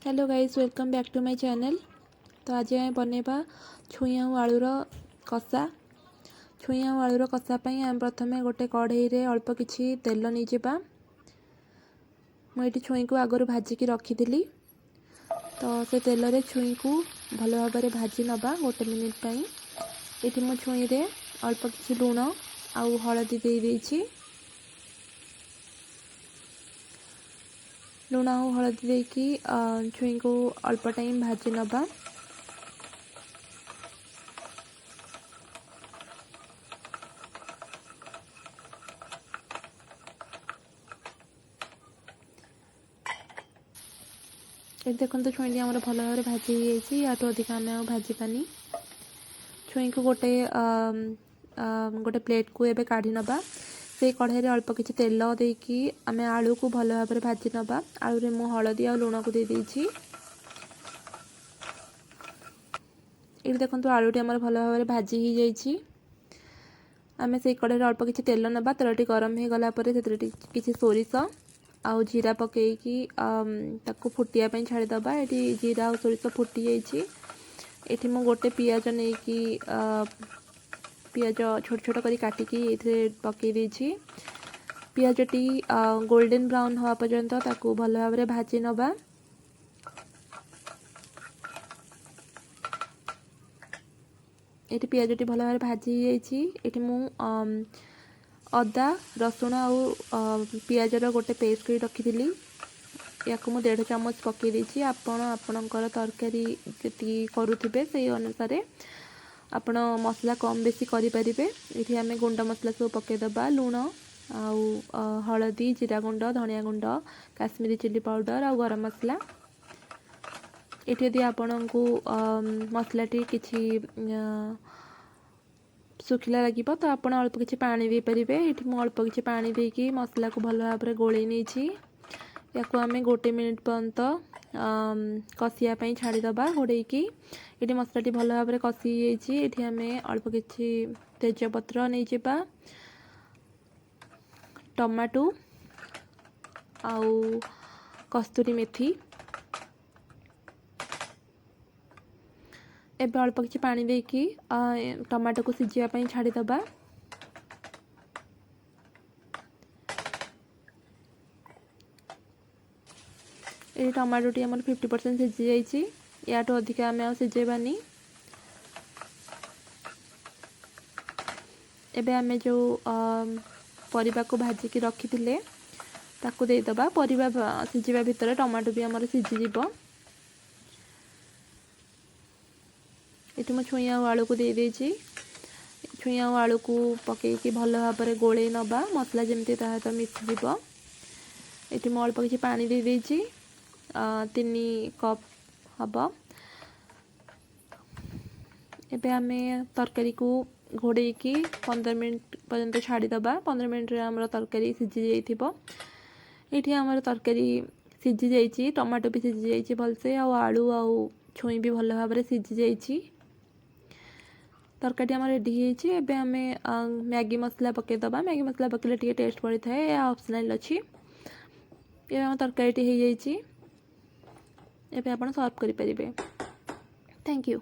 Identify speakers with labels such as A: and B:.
A: Hello guys, welcome back to my channel. ତ ଆଜି ଆମେ ବନେଇବା ଛୁଇଁ ଆଉ ଆଳୁର କଷା। ଛୁଇଁ ଆଉ ଆଳୁର କଷା ପାଇଁ ଆମେ ପ୍ରଥମେ ଗୋଟେ କଢ଼େଇରେ ଅଳ୍ପ କିଛି ତେଲ ନେଇଯିବା। ମୁଁ ଏଠି ଛୁଇଁକୁ ଆଗରୁ ଭାଜିକି ରଖିଥିଲି। ତ ସେ ତେଲରେ ଛୁଇଁକୁ ଭଲ ଭାବରେ ଭାଜି ନେବା ଗୋଟେ ମିନିଟ୍ ପାଇଁ। ଏଠି ମୁଁ ଛୁଇଁରେ ଅଳ୍ପ କିଛି ଲୁଣ ଆଉ ହଳଦୀ ଦେଇଦେଇଛି। ଲୁଣ ଆଉ ହଳଦୀ ଦେଇକି ଛୁଇଁକୁ ଅଳ୍ପ ଟାଇମ୍ ଭାଜି ନେବା। ଏଠି ଦେଖନ୍ତୁ, ଛୁଇଁଟି ଆମର ଭଲ ଭାବରେ ଭାଜି ହେଇଯାଇଛି। ୟାଠୁ ଅଧିକା ଆମେ ଆଉ ଭାଜିବାନି। ଛୁଇଁକୁ ଗୋଟେ ପ୍ଲେଟ୍କୁ ଏବେ କାଢ଼ି ନେବା। ସେଇ କଢ଼େଇରେ ଅଳ୍ପ କିଛି ତେଲ ଦେଇକି ଆମେ ଆଳୁକୁ ଭଲ ଭାବରେ ଭାଜି ନେବା। ଆଳୁରେ ମୁଁ ହଳଦୀ ଆଉ ଲୁଣକୁ ଦେଇଦେଇଛି। ଏଠି ଦେଖନ୍ତୁ, ଆଳୁଟି ଆମର ଭଲ ଭାବରେ ଭାଜି ହେଇଯାଇଛି। ଆମେ ସେଇ କଢ଼େଇରେ ଅଳ୍ପ କିଛି ତେଲ ନେବା। ତେଲଟି ଗରମ ହେଇଗଲା ପରେ ସେଥିରେ କିଛି ସୋରିଷ ଆଉ ଜିରା ପକାଇକି ତାକୁ ଫୁଟିବା ପାଇଁ ଛାଡ଼ିଦେବା। ଏଠି ଜିରା ଆଉ ସୋରିଷ ଫୁଟି ଯାଇଛି। ଏଠି ମୁଁ ଗୋଟେ ପିଆଜ ନେଇକି ପିଆଜ ଛୋଟ ଛୋଟ କରି କାଟିକି ଏଥିରେ ପକାଇ ଦେଇଛି। ପିଆଜଟି ଗୋଲ୍ଡେନ୍ ବ୍ରାଉନ୍ ହେବା ପର୍ଯ୍ୟନ୍ତ ତାକୁ ଭଲ ଭାବରେ ଭାଜି ନେବା। ଏଠି ପିଆଜଟି ଭଲ ଭାବରେ ଭାଜି ହେଇଯାଇଛି। ଏଠି ମୁଁ ଅଦା, ରସୁଣ ଆଉ ପିଆଜର ଗୋଟେ ପେଷ୍ଟ କରି ରଖିଥିଲି। ୟାକୁ ମୁଁ 1.5 ଚାମଚ ପକାଇ ଦେଇଛି। ଆପଣ ଆପଣଙ୍କର ତରକାରୀ ଯେତିକି କରୁଥିବେ, ସେଇ ଅନୁସାରେ ଆପଣ ମସଲା କମ୍ ବେଶୀ କରିପାରିବେ। ଏଠି ଆମେ ଗୁଣ୍ଡ ମସଲା ସବୁ ପକାଇଦେବା: ଲୁଣ ଆଉ ହଳଦୀ, ଜିରା ଗୁଣ୍ଡ, ଧନିଆ ଗୁଣ୍ଡ, କାଶ୍ମୀରୀ ଚିଲି ପାଉଡ଼ର ଆଉ ଗରମ ମସଲା। ଏଠି ଯଦି ଆପଣଙ୍କୁ ମସଲାଟି କିଛି ଶୁଖିଲା ଲାଗିବ, ତ ଆପଣ ଅଳ୍ପ କିଛି ପାଣି ଦେଇପାରିବେ। ଏଠି ମୁଁ ଅଳ୍ପ କିଛି ପାଣି ଦେଇକି ମସଲାକୁ ଭଲ ଭାବରେ ଗୋଳେଇ ନେଇଛି। ୟାକୁ ଆମେ ଗୋଟେ ମିନିଟ୍ ପର୍ଯ୍ୟନ୍ତ କଷିବା ପାଇଁ ଛାଡ଼ିଦେବା ଘୋଡ଼େଇକି। ଏଠି ମସଲାଟି ଭଲ ଭାବରେ କଷି ହେଇଯାଇଛି। ଏଠି ଆମେ ଅଳ୍ପ କିଛି ତେଜପତ୍ର ନେଇଯିବା, ଟମାଟୋ ଆଉ କସ୍ତୁରୀ ମେଥି। ଏବେ ଅଳ୍ପ କିଛି ପାଣି ଦେଇକି ଟମାଟୋକୁ ସିଝିବା ପାଇଁ ଛାଡ଼ିଦେବା। ଏଇ ଟମାଟୋଟି ଆମର 50% ସିଝି ଯାଇଛି। ୟାଠୁ ଅଧିକା ଆମେ ଆଉ ସିଝେଇବାନି। ଏବେ ଆମେ ଯେଉଁ ପରିବାକୁ ଭାଜିକି ରଖିଥିଲେ, ତାକୁ ଦେଇଦେବା। ପରିବା ସିଝିବା ଭିତରେ ଟମାଟୋ ବି ଆମର ସିଝିଯିବ। ଏଠି ମୁଁ ଛୁଇଁ ଆଉ ଆଳୁକୁ ଦେଇଦେଇଛି। ଛୁଇଁ ଆଉ ଆଳୁକୁ ପକାଇକି ଭଲ ଭାବରେ ଗୋଳେଇ ନେବା, ମସଲା ଯେମିତି ତା ସହିତ ମିଶିଯିବ। ଏଠି ମୁଁ ଅଳ୍ପ କିଛି ପାଣି ଦେଇଦେଇଛି, 3 କପ୍ ହେବ। ଏବେ ଆମେ ତରକାରୀକୁ ଘୋଡ଼େଇକି 15 ମିନିଟ୍ ପର୍ଯ୍ୟନ୍ତ ଛାଡ଼ିଦେବା। 15 ମିନିଟ୍ରେ ଆମର ତରକାରୀ ସିଝି ଯାଇଥିବ। ଏଇଠି ଆମର ତରକାରୀ ସିଝି ଯାଇଛି। ଟମାଟୋ ବି ସିଝି ଯାଇଛି ଭଲସେ ଆଉ ଆଳୁ ଆଉ ଛୁଇଁ ବି ଭଲ ଭାବରେ ସିଝି ଯାଇଛି। ତରକାରୀ ଆମର ରେଡ଼ି ହେଇଯାଇଛି। ଏବେ ଆମେ ମ୍ୟାଗି ମସଲା ପକାଇଦେବା। ମ୍ୟାଗି ମସଲା ପକାଇଲେ ଟିକେ ଟେଷ୍ଟ ବଢ଼ିଥାଏ। ଏହା ଅପସନାଲ୍ ଅଛି। ଏବେ ଆମ ତରକାରୀଟି ହେଇଯାଇଛି। ଏବେ ଆପଣ ସର୍ଭ କରିପାରିବେ। Thank you.